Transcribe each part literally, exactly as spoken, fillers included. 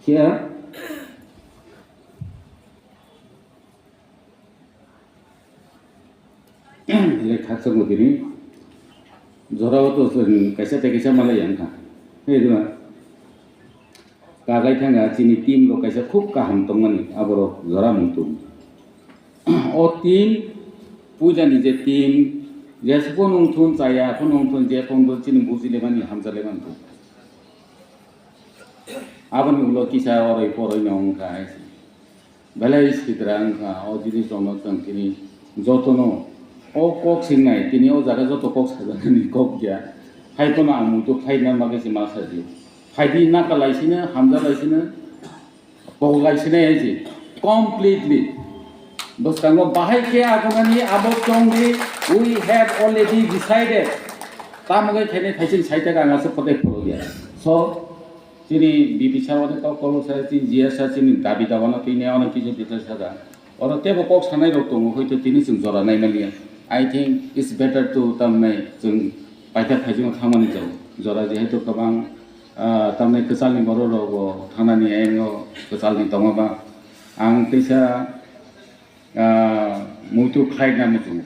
Khe le khakchangma tini jorao to chwng kaisa tei kaisa malai yang kha. He rima kagai thanga chini team rok kaisa khub kaham tongmani aborok jora mung tong. O team puila ni je team je sukon wngthun chaya khon wngthun je khon chini bujilemani hamjalemani. Aboni ulo kisa oroi poroi no wngkha hai se. Belai sitra wngkha o jinis rokno chwng tini jotono o kok singnai tini o jaga joto kok sajaknani kok ya. Hai phano ang muitu khlaina bagwi se ma sajio. Phaidi naka laisino hamja laisino kok laisinai hai se. Completely. Bwskango bahai khe agonani abo chongdi we have already decided. Tamo khe khainai thaising saitaka ang aswk kotai phuru ya. So, Chini B P sir wane kok kolo sa, chini G S sir chini dabi dawa no tini ono kisa detail saja. Oro tebo kok sanai rok tongo, hoito tini chwng jora nai manya. I think it's better to tamnai chwng paithak phaijwng thangmani chwng jora jehetu kwbang, ah, tamnai kwchalni borok rok bo thanani ayang o kwchalni tongo ba. Ang teisa ah, muitu khlaina muchungo.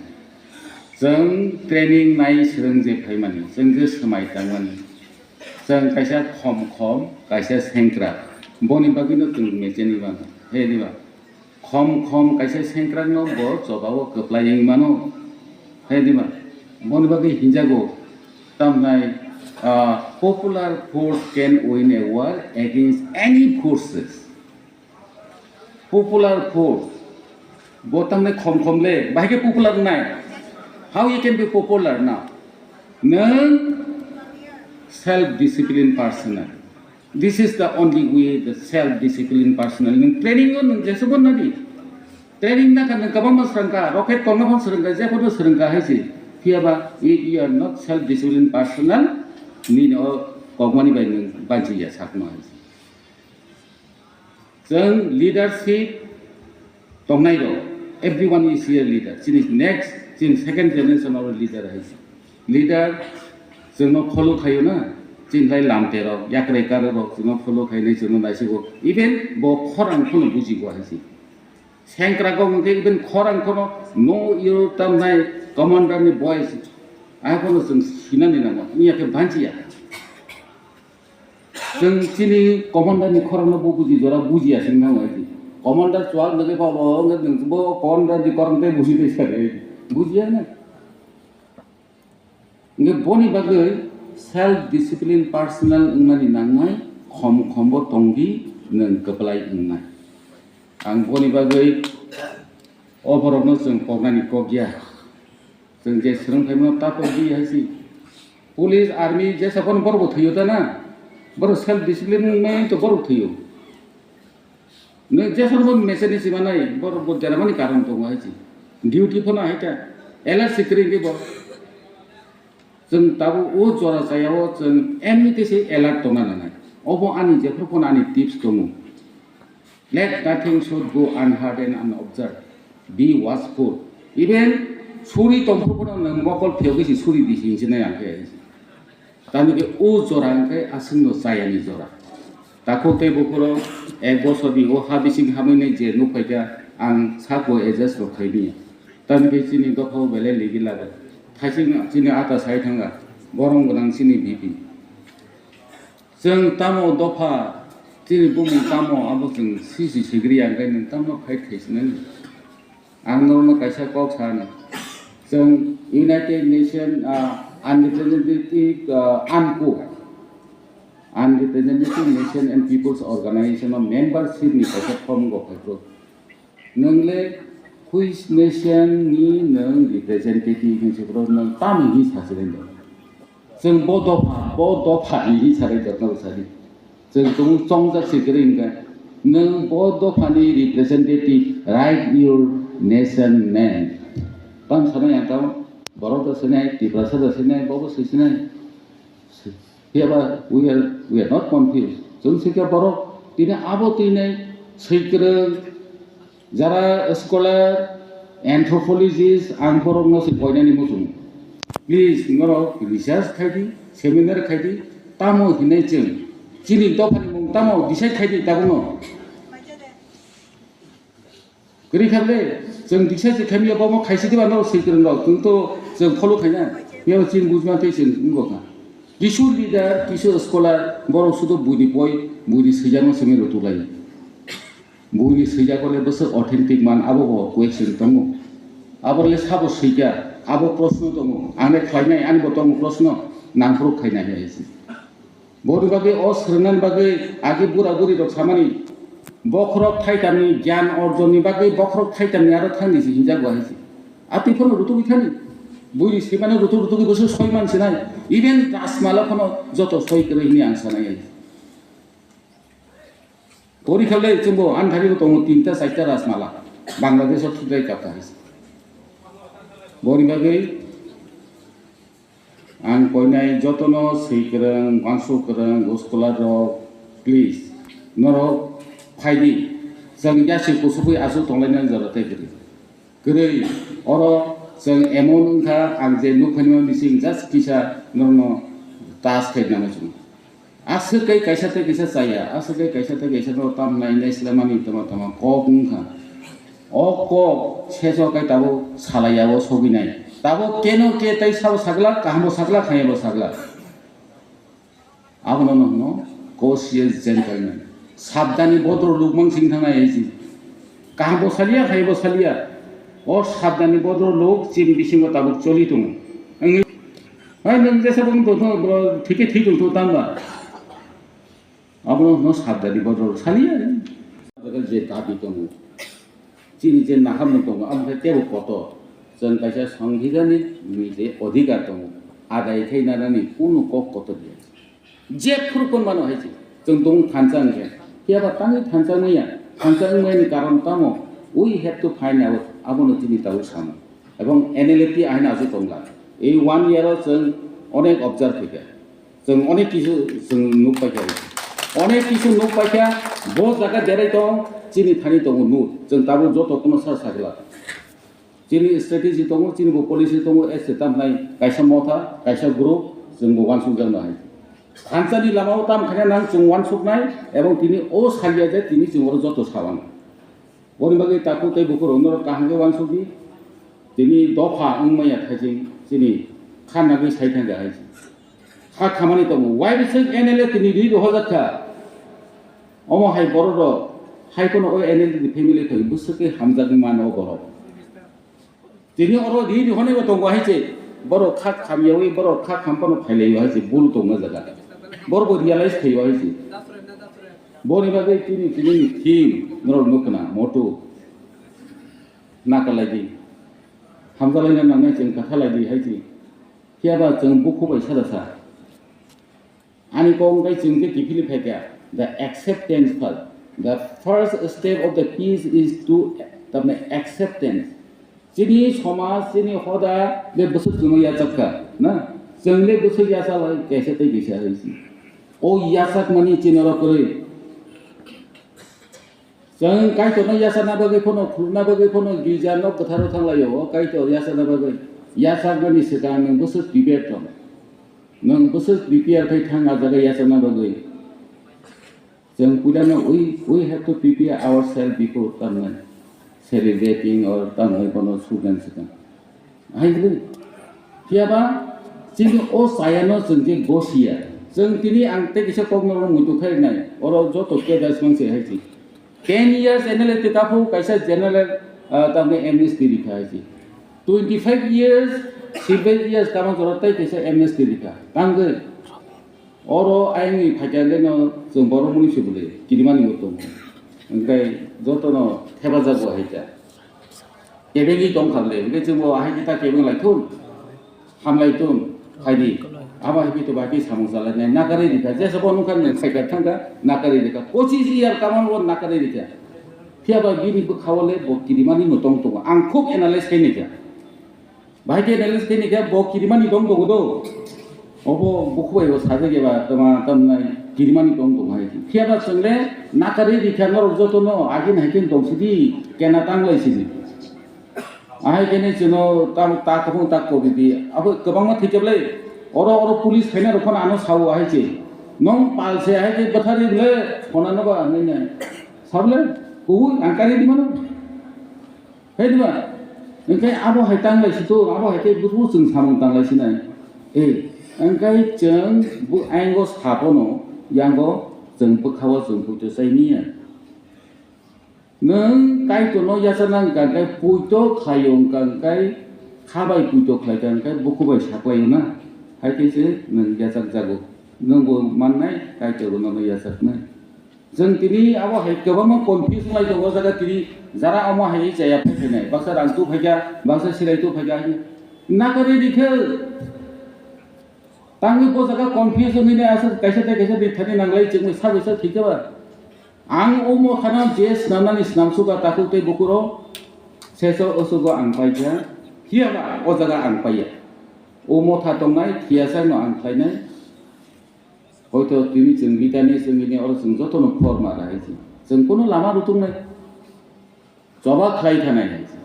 Chwng training nai swrwng je phaimani, chwng je swmai tangmani, chwng kaisa khom khom, kaisa sengkrak, boni bagwino chwng mechanic mano, he diba? Khom khom kaisa sengkrakno bo chobao kwplai wng mano, he diba? Boni bagwi hinjago, tamnai, ah, popular force can win a war against any forces. Popular force. Bo tamni khom khom le, bahai khe popular nai. How you can be popular now? Nwng self discipline personal. This is the only way, the self discipline personal. Nwng training o nwng jesu bon nadi. Training na kan kwbangma swrwngkha, rocket kongma phang swrwngkha, jephuru swrwngkha hai se. Phiya ba, if you are not self discipline personal, nini o kokmani bai nwng banchi ya sakno hai se. Chwng leadership tongnai rok, everyone is here leader. Chini next, chini second generation of leader hai se. Leader chwngno follow khaio na, chini lai lamte rok, yakrai karo rok chwngno follow khainai chwngno naisigo. Even bo khorang phano bujigo hai se. Sengkrak kok hwnkhe even khorang phano no yo tamnai commander ni voice. Ai phano chwng sinani nango, wngya khe banchiya. Chwng chini commander ni khorang no bo buji jora bujiya sing nango hai se. Commander chuak nugwi pabo, wngkhe nwng bo commander ni khorang tei buji tei sa de. Bujiya na. Hingke boni bagwi self discipline personal wngnani nangnai, khom khombo tongdi nwng kwplai wngnai. Ang boni bagwi o borokno chwng koknani kok ya. Chwng je swrwng phaimano ta kokdi hai se. Police, army jesa phano borokbo thwiyo ta na. Borok self discipline wngnai to borok thwiyo. Nwng jephuru bo mechanic si manai, borok bo deramani karon tongo hai se. Duty phano hai ta, alert si kwrwi hwnkhe bo. Chwng tabuk o jora chaya o chwng any case alert tongna nangnai. Obo ani jephuru phano ani tips tongo. Let nothing should go unheard and unobserved. Be watchful. Even suri tongphuru phano nwng mokol phiyogwi se suri di hinwi se nai ang khe hai se. Tamni khe o jora hwnkhe aswkno chayani jora. Takhuk tei bukhurok ek bosorni o ha bising hamwi nai je nukphaikha, ang sabo adjust rok khaimanya. Tamni khe chini dophao belai ligi lago. Thaising chini ata sai thanga, borom gwnang chini B P. Chwng tamo dopha, chini bumung tamo abo chwng sisi sigri ya, hwnkhe nwng tamo fight khaisinani. Ang norokno kaisa kok sa ano. Chwng United Nation, ah, Unrepresentative, ah, UNPO, Unrepresentative Nation and People's Organization o membership ni kaisa form go phai phuru. Nwng le which nation ni nwng representative hinwi se phuru nwng tamo hinwi sa se rwngkha. Chwng bo dopha, bo dopha hinwi sa rwngkha, norok sadi. Chwng tabuk chongjak se kwrwi hwnkhe, nwng bo dophani representative, write your nation name. Tamo sanai ang tamo, borok da sinai, Tiprasa da sinai, bobo se sinai. Phiya ba we are, we are not confused. Chwng se khe borok tini abo tini swi kwrwng, Jara scholar, anthropologist, ang borokno se koinani muchungo. Please, norok research khai di, seminar khai di, tamo hinwi chwng chini dophani mung Tamo decide khai di tabukno. Kwrwi kha le, chwng decide se khaimya bomo khaisi diba no swi kwrwng rok, chwng to chwng follow khaina. Yabo chini bujma tei chwng wngkha. Kisur leader, kisur scholar, borok sudo buini poi, buini swijakno simi rwtulai. Buini swijak le bwswk authentic man, abo bo question tongo. Abo le sabo swikha, abo proshno tongo. Ang le khlainai, ani bo tongo proshno, nangphuru khainai hai se. Boni bagwi o swrwngnani bagwi agi bura buri rok samani, bokhorok thaitamni gyan orjonni bagwi bokhorok thaitamni aro thangni se hinjak bo hai se. Atwi phano rutugwi thani. Buini swimano rutuk rutugwi bwswk soi man sinai. Even Rajmala phano joto soi kwrwi hwnwi ang sanai. Porikha le chwngbo ani thani bo tongo tinta charta Rajmala. Bangladesh o thudai kapta hai se. Boni bagwi ang koinai jotono swi kwrwng, uansuk kwrwng, scholar rok, please, norok phai di. Chwng yasi kusugwi aswk tonglainani jora tei kwrwi. Kwrwi, oro chwng emon wngkha, ang je nukphaima bising just kisa norokno touch khai nangma chwng. Aswk kai kaisa tei kaisa chaya, aswk kai kaisa tei kaisa no tamnai nai slamani tama tama kok wngkha. O kok seso kai tabuk salaya o sogwi nai. Tabuk keno ke tei sabo sagla, kaham bo sagla, khaya bo sagla. Abono no hwno cautious gentleman. Sabdani bodro lukmang sing thangnai hai si. Kaham bo salia, khaya bo salia. O sabdani bodro luk chini bisingo tabuk choli tongo. Wngwi Hai nwng jesa bo wng tongtho, bro, thike thwi tongtho, tangba. Abono no sabdani bodol saliya. Je dabi tongo. Chini je naharmung tongo, amo khe tebo kotor. Chwng kaisa songbidhanni ni je odhikar tongo. Adai khai nanani kunu kok kotor ya. Je phuru kon mano hai se. Chwng tong thansa wngkhe. Phiya ba tangwi thansa wngya. Thansa wngmani karon tamo? We have to find out. Abono chini tabuk samo. Ebong N L F T ahin aswk tongla. Ei one year o chwng onek observe khaikha. Chwng onek kisu chwng nuk paikha. Onek kisu nuk paikha, bo jaga jerai tong, chini thani tongo nuk. Chwng tabuk joto kuno sa sagla. Chini strategy tongo, chini bo policy tongo, S A tamnai kaisa motha, kaisa group, chwng bo uansukjakno hai. Thansani lamao tam khaina nang chwng uansuknai, ebong tini o salia je tini chwng oro joto sawan. Boni bagwi takhuk tei bukhuk rok norok kaham khe uansukdi. Tini dopha wngmaya thaiching chini kha nagwi sai thangkha hai se. Kha khamani tongo. Wai bwswk N L A tini ri rohorjak kha. Omo hai borok rok hai phano o N L A ni family thoi bwswk khe hamjakgwi mano o borok. Tini oro ri rohornai bo tongo hai se. Borok kha khamyawi borok kha kham phano phailaio hai se. Bul tongma jaga. Borok bo realize khaio hai se. Boni bagwi tini tini ni theme norok nukna moto. Nakarlaidi. Hamjalaina nangnai chwng katharlaidi hai se. Phiya ba chwng bukhu bai sada sa. Ani kok wngkha chwng khe kiphilwi phaikha. The acceptance first. The first step of the peace is to, tamni acceptance. Chini somaj, chini hoda le bwswk chwngno yachak kha, na? Chwng le bwswk yachalai kaisa tei kaisa hai se. O yachakmani chini oro kwrwi. Chwng Kaitorno yachana bagwi phano, khulumna bagwi phano girja nok kwtharo thanglaio, o Kaitor yachana bagwi. Yachakmani swkang nwng bwswk prepare tong. Nwng bwswk prepare khai thang a jaga yachana bagwi. Chwng puilano we, we have to prepare ourselves before tamni celebrating or tamni bono suknani swkang. Hai hwnwi. Phiya ba chini o chayano chwng khe gosiya. Chwng tini ang tei kisa kokno oro muitu khai rwnai. Oro joto cadres mang se hai se. Ten years N L A te taphuk kaisa general, ah, tamni amnesty rikha hai se. Twenty five years, seven years tamo jora tei kaisa amnesty rikha. Tangwi oro ayangni phaikya leno chwng borok muni se bwle kirimani bo tongo. Hwnkhe jotono thepajak bo hai kha. Kebengwi tong kha le, hwnkhe chwngbo ahai khe ta kebeng lai thun, ham lai thun, phaidi. Abo hai khe to bai khe samung chalai nai, nakarwi rikha, jesa bo nukha nang phaikha thangkha, nakarwi rikha. Pochis year kamang bo nakarwi rikha. Phiya ba bini bwkha o le bo kirimani no tong tongo. Ang khub analyze khai naikha. Bahai khe analysis khe ni khe bo kirimani tong tongo do. Obo bukhu bai bo sajak eba tama tamnai kirimani tong tongo hai. Phiya ba chwng le nakarwi rikha norok joto no agin hai khe tong sidi kena tang lai sidi. Ahai khe ni chwng no tam ta khobong ta kobi di. Abo kwbangma thik khe le oro oro police phaina rok phano ano sao hai se. Nong pal se hai ke bwthari ble phone no ba nai nai. Sable, kubu ang kari di mano. Hai di ba? Engkai abo hai tang lai situ, abo hai ke bubu chwng samung tang lai sinai. Eh, engkai chwng bu aingo sapono yango chwng bwkhao chwng puito chai niya. Nwng Kaitorno yachakna wngkha khe, puito khlaio wngkha khe, kha bai puito khlai kha khe, bukhuk bai saklaio na, hai khe se nwng yachak jago. Nwng bo mannai, Kaitor bo nono yachaknai. Chwng tini abo hai kwbangma confuse wngwi tongo, o jaga tini jara omo hai chaya phai phainai, baksa rang tu phaikha, baksa silai tu phaikha, nakari rikhe. Tangwi bo jaga confuse wngwi nai aswk kaisa tei kaisa ri thani nanglai chwngwi sabai sa thwikhe ba. Ang o mothano je snamnani snamsukha takhuk tei bukhuro seso osugo ang paikha. Phiya ba o jaga ang paiya. O motha tongnai thiyasakno ang khlainai. Hoito tini chwng bitani chwngwini oro chwng jotono khor ma hai se. Chwng kunu lama rutungnai. Choba khlai thanai hai se.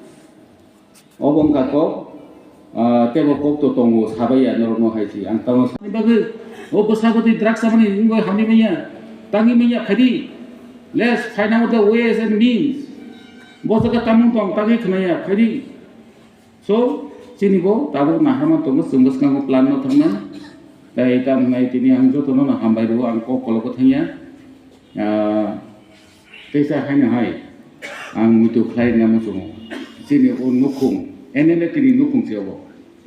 Obo wngkha kok, ah, tebo kok to tongo, sabaiya norokno hai se. Ang tamo sani bagwi, o bwsabo twi drugs chamani wngwi hamni manya, tangwi manya, khaidi. Let's find out the ways and means. Bo jaga tamung tong, tangwi khnaya, khaidi. So, chini bo tabuk naharma tongo, chwng bwskango plan no thangna. Tei tamo nai tini ang jotono no hambai rwo, ang kok kologo thangya. Ah, teisa haino hai ang muitu khlai na muchungo. Chini o nukhung, N L F T ni nukhung se obo.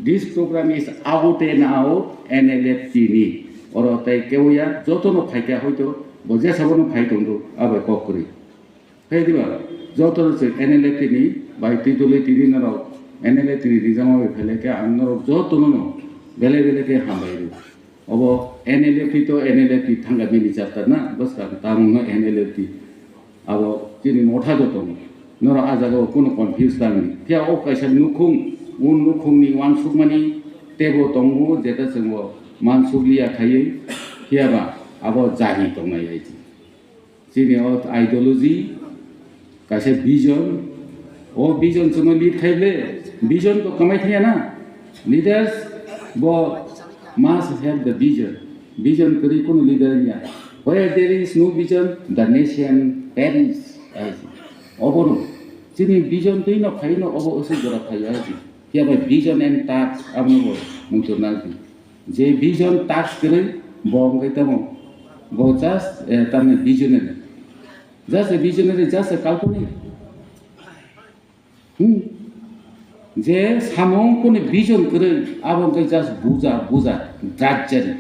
This program is out and out N L F T ni. Oro tei keoya jotono phaikha hoito bo jesabo no phai tongdo abai kok kwrwi. Khe diba jotono se N L F T ni bai twi dole tini norok N L F T ni rijama bai phele khe ang norok jotono no belai belai khe hambai rw. Obo N L F T to N L F T thangka bini chapter na, bwskang tamungno N L F T. Abo chini motha do tongo. Norok ah jagao kunu confuse tangni. Phiya o kaisa nukhung, o nukhungni uansukmani tebo tongo, jeta chwngbo mansukliya khaiwi, phiyaba abo jani tongnai hai se. Chini o ideology, kaisa vision, o vision chwngno lead khai ble, vision to kwmai thangya na, leaders bo must have the vision, vision kwrwi kunu leader wngya, where there is no vision, the nation perish, hai se. Obono, chini vision twi no phai no obo aswk jora phai ya hai se, phiya bai vision and task abono bo muitu nang. Je vision task kwrwi bo wngwi tamo, bo just, eh, tamni visionary. Just a visionary, just a kalpani. Hmm. Je samung kuni vision kwrwi, abo wngkha just buja, buja, drudgery.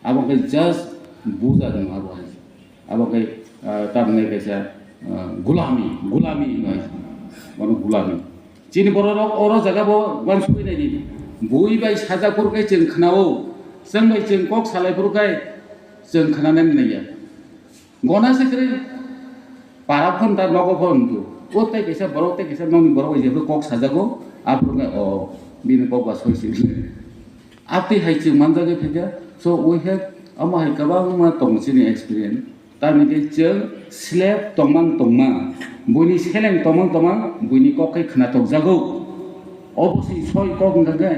Abo wngkha just buja no abo. Abo khe, ah, tamni kaisa, ah, gulami, gulami hino hai se. Bono gulami. Chini bororok oro jaga bo uansukwi naidi. Bui bai sajak phuru khe chwng khnao, chwng bai chwng kok salai phuru khe chwng khnanani naiya. Gona se kwrwi para phone ta nogo phone tu. O tei kaisa borok tei kaisa nokni borok bai jephru kok sajago, aphuru khe o bini kok ba soi se. Atwi hai chwng manjagwi phaikha. So we have amo hai kwbangma tongo chini experience. Tamni khe chwng slave tongmang tongmang, buini seleng tongmang tongmang, buini kok khe khnatok jago. Obo se soi kok wngkha khe